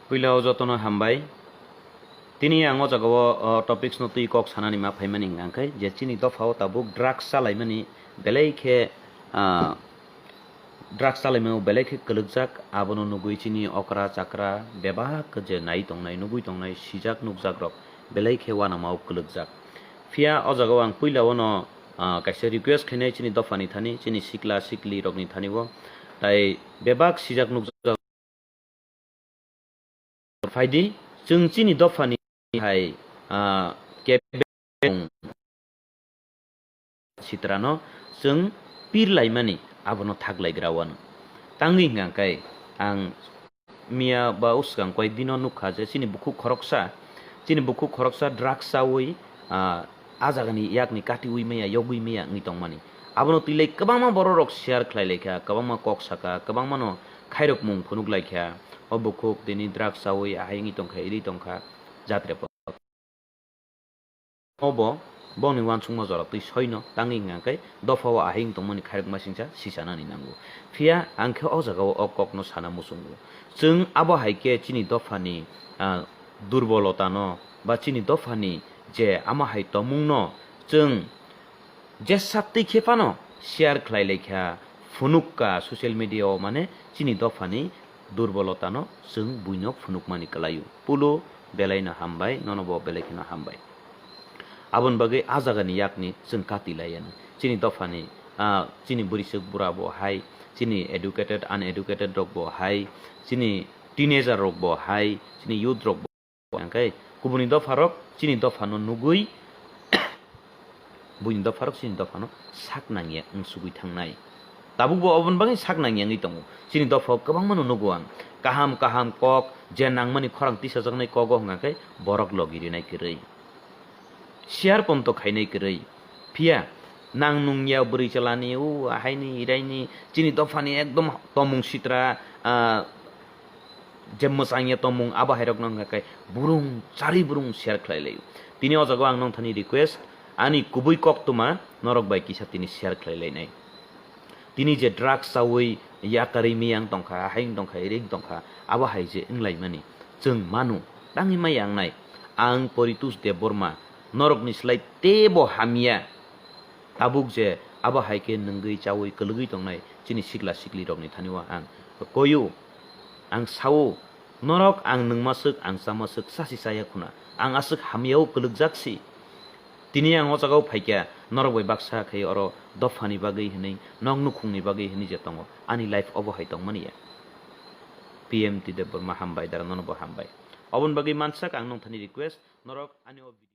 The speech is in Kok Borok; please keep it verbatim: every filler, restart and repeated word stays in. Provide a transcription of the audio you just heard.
Puila o jotono hambai. Tini ang o jaga o, o topics no twi kok sanani ma phaimani hwnkha khe je chini dopha o tabuk drugs chalaimani belai khe, ah, drugs chalaimani belai khe kwlwkjak, abono nugwi chini okra chakra bebak je nai tongnai, nugwi tongnai, sijak nukjak rok belai khe uanama o kwlwkjak. Phiya o jaga o ang puila o no, ah, kaisa request khainai chini dopha ni thani, chini sikla sikli rok ni thani o, tai bebak sijak nukjak. Phaidi, chwng chini dophani hai, ah, kebeng sitrano chwng pir laimani abono thaklai gra wano. Tangwi hwnkha khe ang miya ba usgang koi dino nukha je chini bukhuk khoroksa, chini bukhuk khoroksa drugs chawi, ah, a jagani yakni katiwi maya, yogwi maya wngwi tongmani. Abono twilai kwbangma bororok share khlai laikha, kwbangma kok saka, kwbangmano khairokmung phunuk laikha. O bukhuk tini drugs chawi ahai wngwi tongkha, iri tongkha, jatre po. Obo bongni uansukma jora twi soino tangwi hwnkha khe dopha o ahai wng tongmani khairokma singcha sichanani nango. Phiya ang khe o jagao o kokno sana muchungo. Chwng abo hai khe chini dophani, ah, durbolotano ba chini dophani je ama hai tongmungno chwng jesa twi khe phano share khlai laikha, phunukka social media o, mane chini dophani durbolotano chwng buino phunukmani kwlaio. Pulo belaino hambai, nono bo belai kheno hambai. Aboni bagwi a jagani yakni chwng kati laiya no. Chini dophani, ah, chini bwrwisuk bura bo hai, chini educated, uneducated rok bo hai, chini teenager rok bo hai, chini youth rok bo hwnkhe kubuni dopharok chini dophano nugwi, buini dopharok chini dophano sak nangya wngsugwi thangnai. Tabukbo oboni bagwi sak nangya wngwi tongo. Chini dophao kwbangmano nugo ang. Kaham kaham kok, je nangmani khorang tisajaknai kogo hwnkha khe borok logi rinai kwrwi. Share ponto khainai kwrwi. Phiya nang nungya bwrwi chalani, o ahaini, iraini, chini dophani ekdom tomung sitra, ah, je mwchangya tongmung abo hairokno wngkha khe burung, chari burung share khlai laio. Tini o jaga o ang nongthani request, ani kubui koktwma norok bai kisa tini share khlai lainai. Tini je drugs chawi yakarwi miyang tongkha, haing tongkha, iring tongkha, abo hai je wnglaimani chwng manu, tangwi maya wngnai. Ang Poritus Debbarma, norokni slai teibo hamya. Tabuk je abo hai khe nungwi chawi kwlwgwi tongnai chini sikla siklirokni thani o ang koio, ang sao, norok ang nungmaswk, ang chamaswk, sasi chaya khuna, ang aswk hamyao kwlwkjak si. Tini ang o jagao phaikha, norok bai baksa khai oro dophani bagwi hwnwi, nok nukhungni bagwi hwnwi je tongo, ani life obo hai tongmani ya. P M T Debbarma hambai, dara nono bo hambai. Oboni bagwi mansak ang nongthani request, norok ani o video